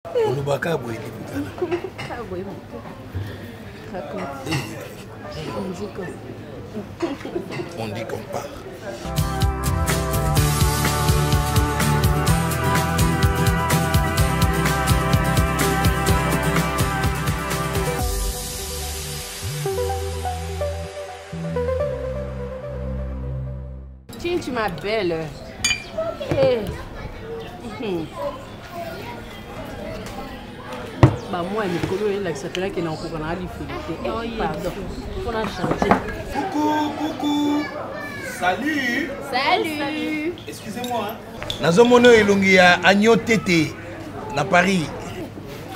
Olobaka boye libutala. Boye moto. Raconte. On dit quoi? On dit qu'on part. Chinchi, ma belle. Hey. bamwa ya mikolo oyo elakisa mpena ke na okoka na alifeli te eh, pardon mpona change. Coucou, coucou. Salut. Salut. Excusez-moi. Hein. Nazomona oyo elongi ya Agno Tete na Paris.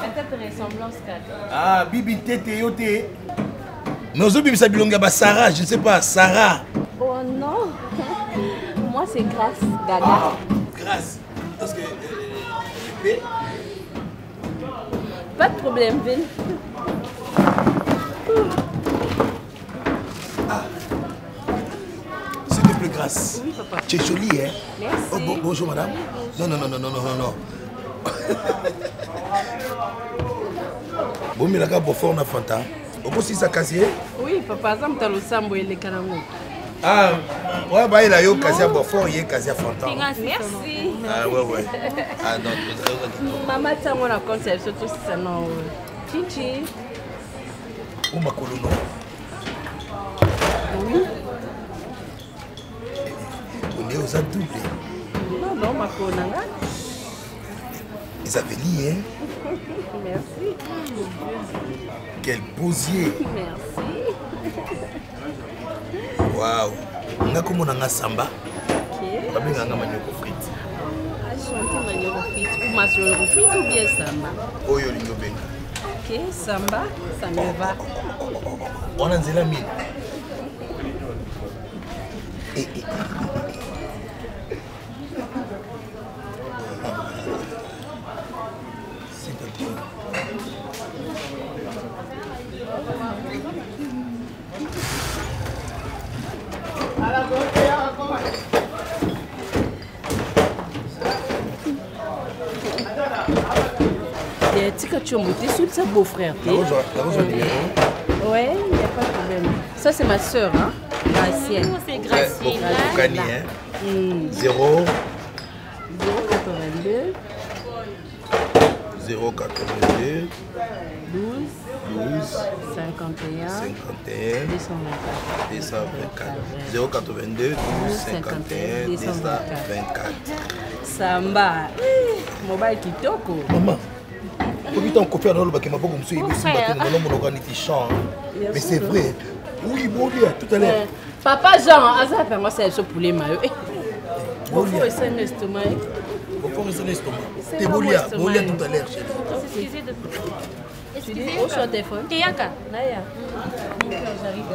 Peut-être ressemblance kaka. Ah, Bibi Tete yo te. Mais ozobimisa bilongi ya ba Sarah, je ne sais pas, Sarah. Oh non. Moi c'est Grâce Gaga. Ah, Grâce. Parce que euh, Pas de problème, Vin. Ah. S'il te plaît, Grâce. Oui, papa. Tu es jolie, hein? Merci. Oh, bon, bonjour, madame. Non, non, non, non, non, non, non. bomelaka bofort na fanta okosisa kasie. Oui, papa, aza moto ya losambo eleka nango. Ah, ouais, bayela yo kasi ya bofort ye kasi ya fanta. Merci. Ah, ouais, ouais. Ah, non, Mama ntango na compte ya biso tosisa na Chichi. O makolo no. Oui. Onde oza double. Non, non, makolo na nga. Isabeli, hein? Merci. Quel beau yeux. Merci. Waouh. Nga komona nga samba. Ok. Babenga nga manioko frite. Enchanté manioko frite ou manioko frite ou bien samba. Oyo olingi obenga. Ok, samba, ça me va. Wana nzela mine. Eh, eh. S'il te plaît. Eh, tika tshombo te solisa beau frère te. Nakozwa numéro. Ouais, il n'y a pas de problème. Ça c'est ma sœur hein. Gracienne. C'est Graciela. Bokani hein. 0 082 082 12 12 51 51 224. 224 082 12 51 224. Samba. Eh, mobali kitoko. Maman, obi ntango kofi analobaki maboko mosusu ebesimba te na monoko neti champ. Mais c'est vrai. Oui, bolia tout à l'heure. Papa Jean, aza mpe yango asala biso poulet mayo. Eh, Bofo esali na estomac. Bofo esali na estomac. Te bolia, bolia tout à l'heure, chérie. Excusez de Tu dis, oh, sur téléphone. Teyaka. Naya. Mon cœur, j'arrive.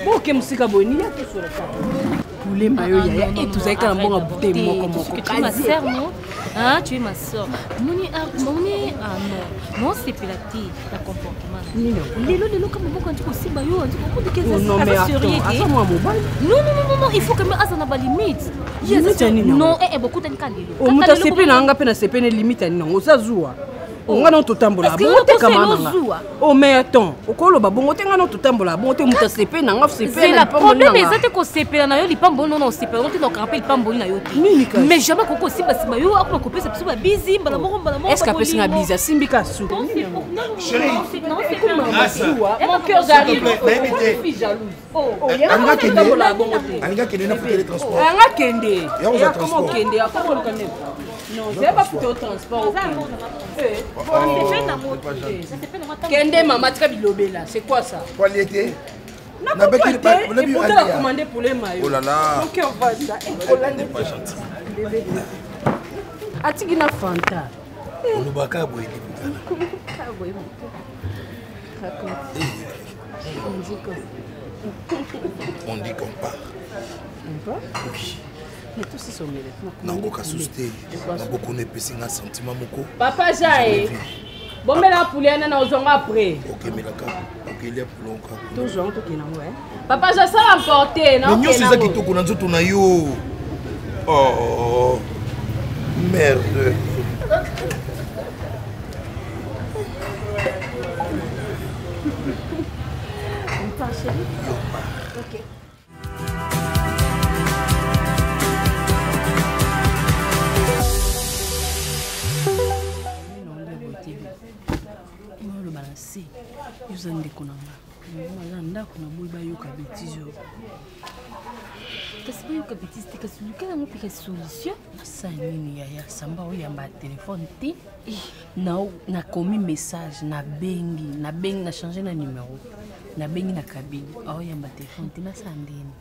Boke mosika boye niya tosolaka poulet mayo yaya e tozali kaka na mbongo ya bouteille moko moko. Tu es ma sœur, non? Hein, tu es ma sœur. Moni, ah, moni, ah non. Non, c'est pelati, la comportement. Lelo, lelo, comme moko andi kosimba yo, andi kokundi ke Oh, non, mais aza sérieux attends, te. aza mwa mobali. Non, non, non, non, non, il faut que me aza na ba limite. Ye aza Limite ya nini yango? Non, eh, eh, bokutani ka lelo. Oh, Kaka moto lelo asepe na nga mpe na sepe ne limite ya nini yango oza zuwa. Nga nao totambola Est-ce que bongo yo te kama okosela na nga. ozuwa? Oh mais attends, okoloba bongo te nga nao totambola bongo te moto asepe na nga sepe na Zela, lipamboli na problème nga. eza te kosepela na yo lipamboli nono osepela ngo te na okanga mpe lipamboli na yo te. Nini kasi? Mais jamais akoki kosimbasimba yo akoma kopesa biso babizi mbala moko mbala moko. Est-ce qu'apesi nga babolingo. bizi asimbi ka suki? Non, c'est pour- non, non, Chérie. non, c'est- non, c'est pas- Grâce. Mon cœur j'arrive. S'il te plaît, nayebi te. Fille jalouse. Oh, Alinga kende. totambola bongo te. Alinga kende na futele transport. Anga kende. Ya kozwa Eya, transport. koma okende, akoma oluka nini? Non, zela bafuta yo transport okende. Eh, Kende mama tika bilobela, c'est quoi ça? Poilie te. Nakopwa Nabeki- te, nabebi et pourtant Alia. na commandé poulet mayo. Oh là là. Mon cœur va ça. Eh, kolanda Pas gentil. atiki na fanta. Olobaka boye libutala. Boye moto. Raconte. On dit quoi? On dit qu'on part. On part? Oui. Mais tous ils sont mêlés. Nakoka susu te. Maboko no epesi nga sentiment moko. Papa Jean, bombela poulet na ozonga après. Okemelaka, okelia pulonka. Tozwa ngo tokende yango, eh. Papa Jean sala emporter na Mais nyonso okende eza yango. kitoko na nzoto na yo. Oh, merde. Ok. Oloba na se yoza ndeko na nga aza ndako na boyi bayoka betise oyo kasi bayoka betise te kasi luka yango mpe kasi solution nasala nini yaya samba oyamba telefone te nakomi message nabengi nabengi na change na numero nabengi na kabine aoyamba telefone te nasala ndeni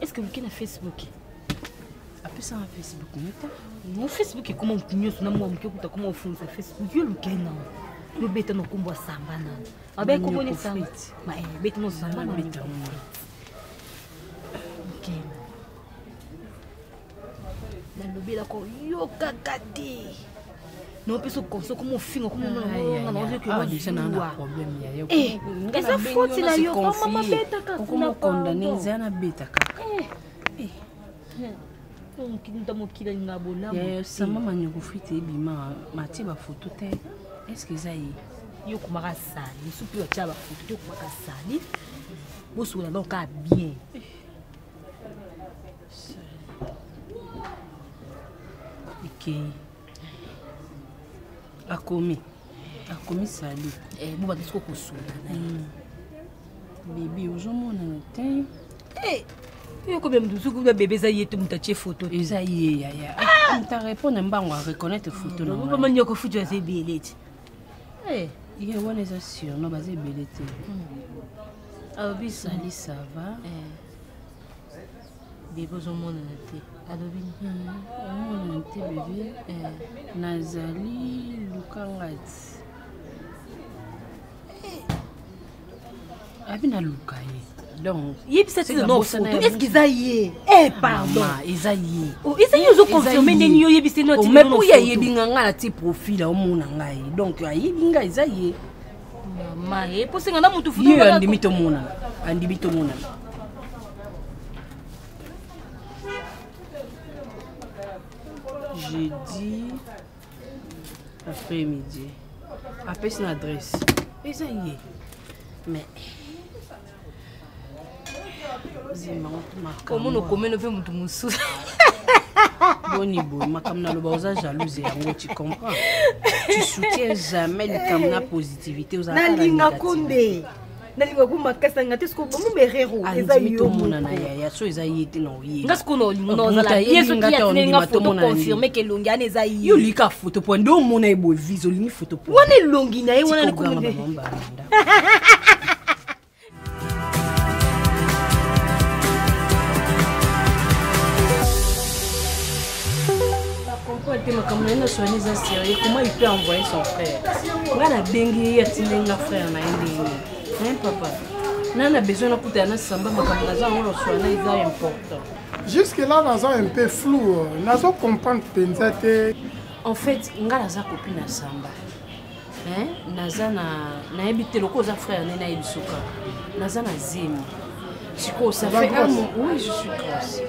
est ce que oluki na facebook apesanga facebook nete no facebook ekoma motu nyonso na mwa moke okuta koma ofungisa facebook yo oluki nao yobeta na nkombo ya samba nano abe kombo ni samba beta no samba nano nalobelaka oyokaka te naopesa conseil koma ofinga komonaeza foti na yo mama betaka okondane eza nabeta kaka muta mokili alinga bolamu sama manyoko frite ebima matie bafoto te estce eza ye yo okomaka sali soki otya bafoto te okomaka sali bosokola donc kaka bien Ekei. Akomi. Akomi sali. Eh, bo bato siko kosola na ye. Bebe ozomonana te. Eh, yo kobe mutu soki ba bebe eza ye te mutu atie photo te. Eza ye yaya. Ah, mutu arépondre mbango a reconnaître photo na ngai. Mama nyoko futu aza ebele ti. Eh, ye wana eza surnom baza ebele te. Alobi sali ça va. Eh. Bebe ozomonana te. Alobi omonana te bebe. Eh. Nazali lukanga ti. Abi naluka ye. Donc yebisa ti no photo est-ce que eza ye? Eh pardon. Eza ye. Oh, eza ye ozo confirmer ndenge yo yebisi no ti. Mais pour ye yebi nga nga na ti profil omona ngai. Donc ayebi nga eza ye. Mama, eh posenga na mutu photo. Ye andimi tomonana. Andimi tomonana. Jeudi après-midi. Apesi na adresse. Eza ye. Mais komona okomeno mpe motu mosusu boni boye makambo naloba oza jalouse yango tu comprends tu soutiens jamais likambo na positivité ozalnalingako nde nalingako makasi nanga te siko bomo merero eza yo tomonana yaya so eza ye te na oye nga siko na olingo na ozala ye soki atineli nga foto confirme ke elongi wana eza ye yo olika foto po nde omona ye boye vise olingi foto po wana elongi na ye wana comprendre te makambo na ye nyonso wana eza sérieux comment il peut envoyer son frère nga nabengi ye atindeli nga frère na ye ndenge hein papa na na besoin nakutana na samba makambo naza yango na swana eza important jusque là naza un peu flou nazo comprendre mpenza te en fait nga naza copine na samba hein naza na nayebi te lokola oza frère nde nayebi soka naza na zemi sikoyo ça fait un moment oui je suis grosse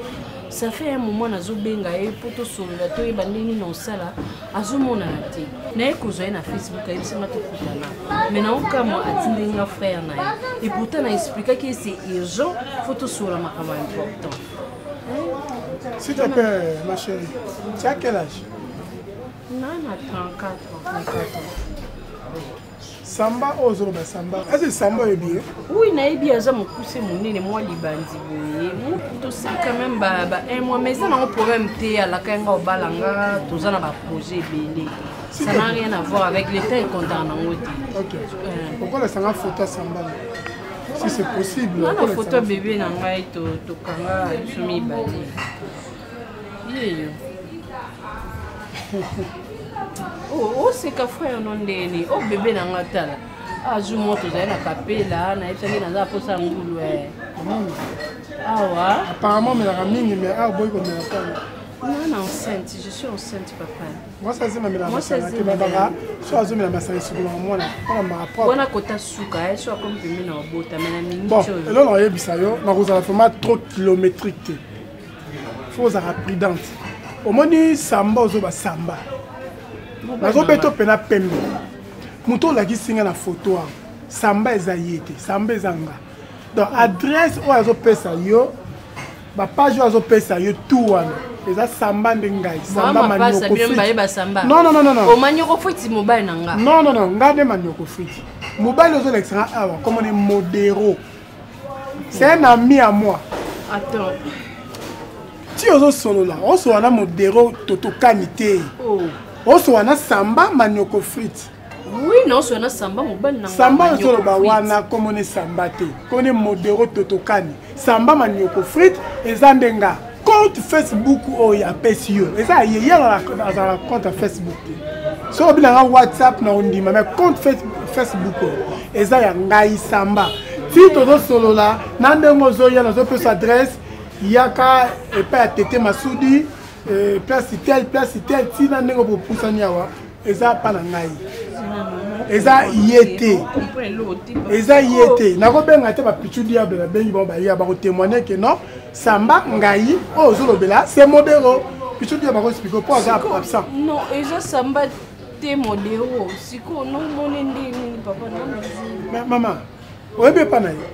ça fait un moment nazobenga ye mpo tosolola toyeba ndenge nini osala azomonana te naye kozwa ye na facebook ayebisi nga tokutana mais naokamwa atindeli nga frère na ye et pourtant na explikaki ye c'est urgent fo tosolola makambo important. S'il te plaît, ma chérie, tu as quel âge? Nana 34 ans. 34 ans. Samba oyo ozoloba samba ese samba oyebi ye? Oui, nayebi aza mokuse monene mwa libandi boye tosali quand même ba, ba un mois mais eza nango problème te alaka nga obala nga toza na baprojet ebele ça n'a rien à voir avec l'état ekontaka nango te. Ok, okolesanga photo ya samba si c'est possible. Nana photo ya bebe na ngai tokanga biso mibale yeyo. Oseka frère no ndeni o bebe na nga tala azu mo tozali na kapela nayebisaki naza mposa ngulu awa apparemment omelaka mingi mais awa boyi komela tala nana enceinte je suis enceinte papa mwasi azomela masanga te babaka so azomela masanga esukolaka mwana mpona maka propre wana kota suka ye so akomi pembe na obota me na mingi bon eloko nakoyebisa yo nakozala vraiment trop kilométrique te. Faut ozalaka prudente. Omoni samba ozoba samba. Nazobeta mpena pembe. Moto olakisi nga na photo awa. Samba eza ye te, samba eza nga. Donc adresse oyo azopesa yo, ba page oyo azopesa yo tout wana eza samba nde ngai samba manioko friti. Non non non non. O manioko friti mobali na nga. Non non non, nga nde manioko friti. Mobali ozolakisa nga awa komona modero. C'est un ami à moi. Attends. Ti ozosolola, osolola na modero totokani te. Oh. Osolola na samba manioko friti. Oui, non, osolola na samba mobali na nga. Samba ozoloba wana komona samba te. Komona modero totokani. Samba manioko frite eza nde nga. Compte Facebook oyo apesi yo eza ye ye azala compte ya Facebook te. Soki obi na nga WhatsApp na ondima mais compte Facebook oyo eza ya ngai Samba. Ti tozosolola na ndenge ozoya nazopesa adresse yaka epai ya Tete Masudi eh, place tel place tel ti na ndenge bopusani awa eza pa na ngai eza ye te eza ye te nakobenga te bapichu diable nabengi bango baya bakotémoigne ke non samba ngai oyo ozolobela se modero pichu diable akoexplike mpo aza absent non eza samba te modero sikoyo nomoni nde nini papa na mama oyebi epa na ye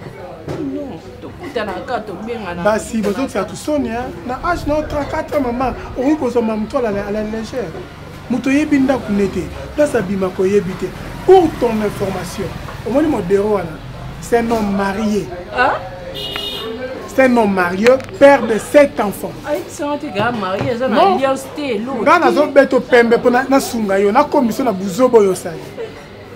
basi bozokisa tusoni na age na 34 mama okoki kozwa moto à la légère moto oyebi ndako ne te place abimaka oyebi te pour ton information omoni modero wana c'est un homme marié ah? c'est un homme marié père de sept enfants nga nazobeta pembe mpo nasunga yo nakomisa na buzoba oyo osali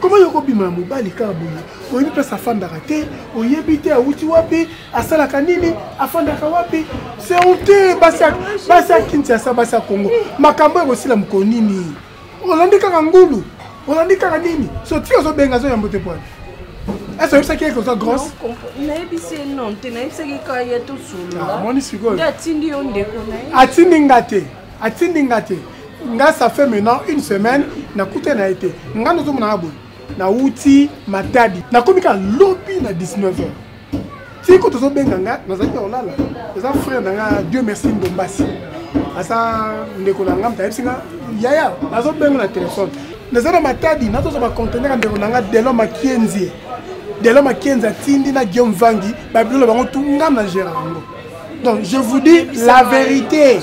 Comment yo kobima na mobali kaka boye oyebi place afandaka te oyebi te awuti wapi asalaka nini afandaka wapi c'est honteux basi ya kinshasa basi ya congo makambo ekosila mokolo nini olandi kaka ngulu olandi kaka nini so ti ozobenga azoyambo te pwana ese oyebisaki eke oza grosse nayebisi ye non te nayebisaki kaka ye tosolola ah, omoni sikoyo atindi yo ndeko na ye atindi nga te atindi nga te nga ça fait maintenant une semaine nakuta na ye te nga nazomona nga boye nauti matadi nakomi kaka lobi na 19 heures tiko tozobenga nga nazalaki ya kolala eza frère na nga dieu merci ndombasi aza ndeko na nga moto ayebisi nga yaya nazobenga na telefone naza na matadi nazozwa bacontener ya ndeko na nga delo makienzie delo makienzi atindi na guillaume vangi babilolo bango tu nga na gera yango Donc je vous dis la vérité.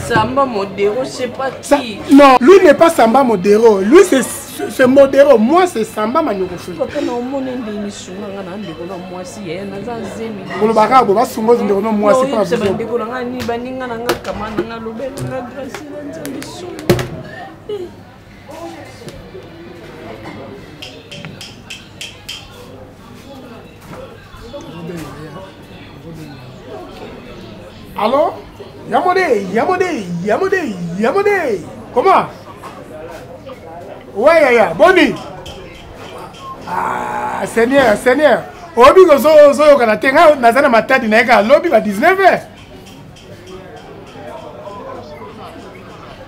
Samba Modero, je sais pas qui. Non, lui n'est pas Samba Modero. Lui c'est c'est Modero, moi c'est Samba Manyoko. Papa na omoni ndenge sunga nga na ndeko na mwasi ye naza zemi. Kolobaka bo basunga ndeko na mwasi pa biso. Ndeko na nga ni baninga na nga kama na nga lobela nga grâce na Nzambe sunga. Allô Yamode, Yamode, Yamode, Yamode. Comment Ouais, yaya, boni. Ah, Seigneur, Seigneur. Obi kozo ozoyokana te nga naza na matadi na ye kaka lobi ba 19 heures.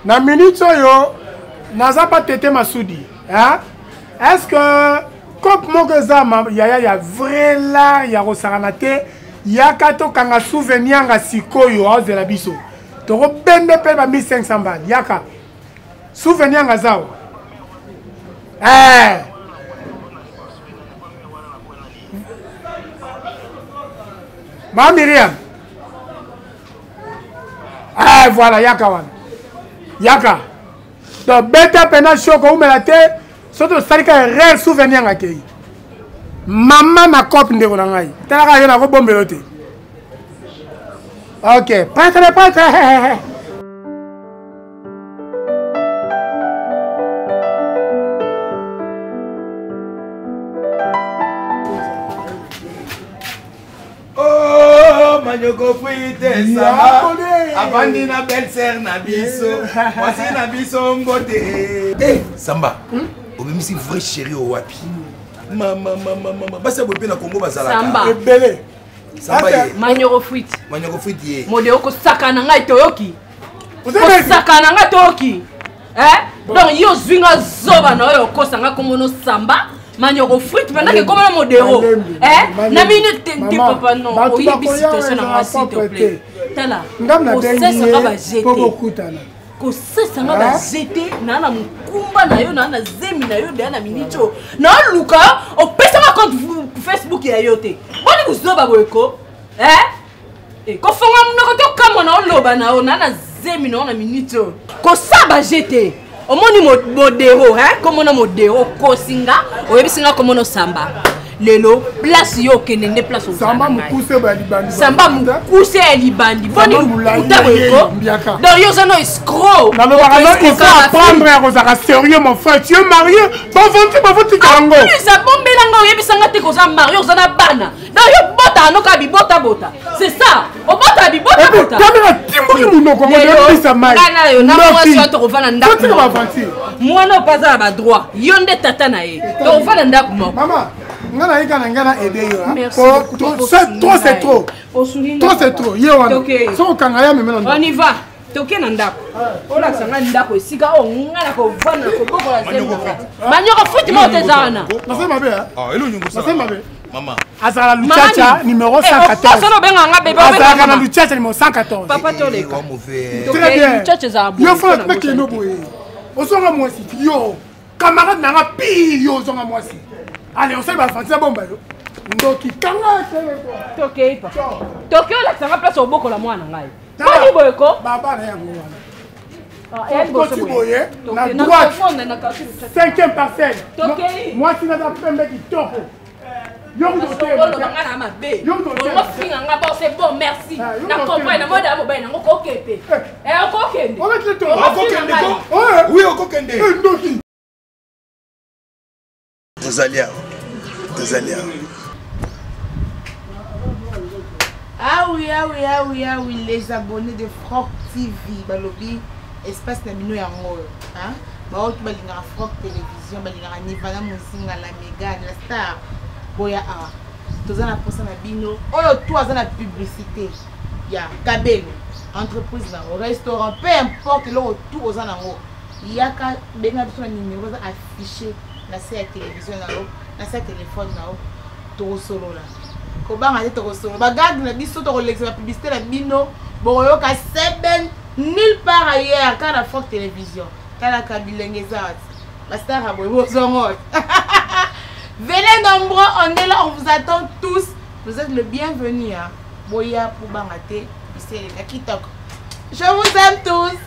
Na minute oyo naza pa tete masudi. Hein? Est-ce que cope moko eza yaya ya vrai lar ya kosakana te yaka tokanga souvenir nga sikoyo aozela biso tokobende mpe ba 1500 bal yaka souvenir nga zawa eh. ma miriam eh, voilà yaka wana yaka donc beta mpena shoko umela te soki tosali ka erreur souvenir nga akei mama na cope ndeko na ngai talaka yo nakobombelo te ok prêtre prêtre Oh, manyoko frite samba avandi na belle sœur na biso mwasi na biso mbote eh, samba hmm? obimisi vrai chéri oyo wapi mama mama mama basi ya boye mpe na congo bazalaka ebele samba ye manyoko frite manyoko frite ye mode okosakana ngai toyoki kosakana nga toki eh? donc yo ozwi nga zoba na oyo okosa nga kombo no samba manioko frite pendant ke kombo na modero eh? na mine te papa non oyebi situation na nga s'il te plaît. Tala. Ngam na bengi Kosesanga ba ye jete. po bokutana. Kosesanga ba jete na na mokumba na yo na na zemi na yo deya na miniti oyo. Naluka opesanga compte Facebook ya yo te. Boni buzoba boye ko? Eh? Eh, kofonga monoko to kamwa na oloba na yo na na zemi na yo na miniti oyo. Kosaba jete. Omoni modero, hein? Komona modero okosi nga, oyebisi nga komona osamba. Lelo place yo okende nde place ozala Samba na ngai. mokuse ba libandi. Samba mokuse ya libandi. Boni Samba molayi lokuta ya boye ye, ko? mbiaka. Donc yo oza no escroc. nalobaka no il faut Okoescroka apprendre ya kozalaka sérieux mon frère tu es marié bavanti bafotika yango plus abombela nga oyebisa nga te koza marie oza na bana donc yo botaka no kaka bibotabota c'est ça obotaka bibotabota tamela timboki monoko ngo ebisa mai nga na yo na mwasi wana tokovanda ndako fotika moko. baventure mwana oyo mpe aza na badroit yo nde tata na ye tokovanda ndako moko mama nga nayika na ngai na aide yo ah. Merci Po- beaucoup, trop papa, c'est- trop c'est trop Osungi ngai, trop c'est papa. trop ye wana Toke. soki okanga ye amemela on y va toke na ndako olakisa ngai ndako esika oyo ngai na kovanda na kobokola zemi na ngai. Manioko futi moko te eza wana nasali mabe Ah, eloko nyongo osala. nasali mabe Mama. azala na luchacha numéro 114 114 obenga nga bebe azalaka na luchacha numéro 114 papa toleka Wa mauvais. Toke, Très bien. luchacha ezala boye, yo fo mpo na nakende bosana te. boye ozonga mwasi yo camarade nanga pi yo ozonga mwasi ale osali bafanti na bomba yo ndoki kanga tokei papa tokei olakisa nga place obokola mwana ngai boni boye ko baba na yango wana Ah, eya liboso Okoti boye, Tokei, na na droite. kofonda na quartier Luchacha. cinquième parcelle Tokei. mwasi naza pembe kitoko yo kutu oloba nga na mabe Yo moto otema. ofinga nga bon c'est bon merci Ah, yo na moto comprendre otema. na moda ya mobali nango kokende Eh. okokende obetile to Okokende ko? Eh. Oui, okokende. Eh, ndoki Tozali awa. Tozali awa. Ah oui, ah oui, ah oui, ah oui, les abonnés de Froc TV, balobi, espace na bino yango oyo, hein? Baoyo tu balingaka Froc Télévision, balingaka Nivana Muzinga, la Mégane, la star, boya awa. Toza na posa na bino, oyo tu aza na publicité ya kabelo, entreprise nango, restaurant, peu importe eloko tu oza nango. Yaka benga biso na numéro eza affiché na se ya télévision na yo, na se ya téléphone na yo, tokosolola. Kobanga te tokosolola bagage na biso tokolekisa bapublicité na bino bokoyoka seben nulle part ailleurs kaka na Froc Télévision talaka bilenge eza wati bastar ya boye bozongo wati venez nombreux on est là on vous attend tous vous êtes le bienvenu hein. Boya po banga te biseleka kitoko je vous aime tous.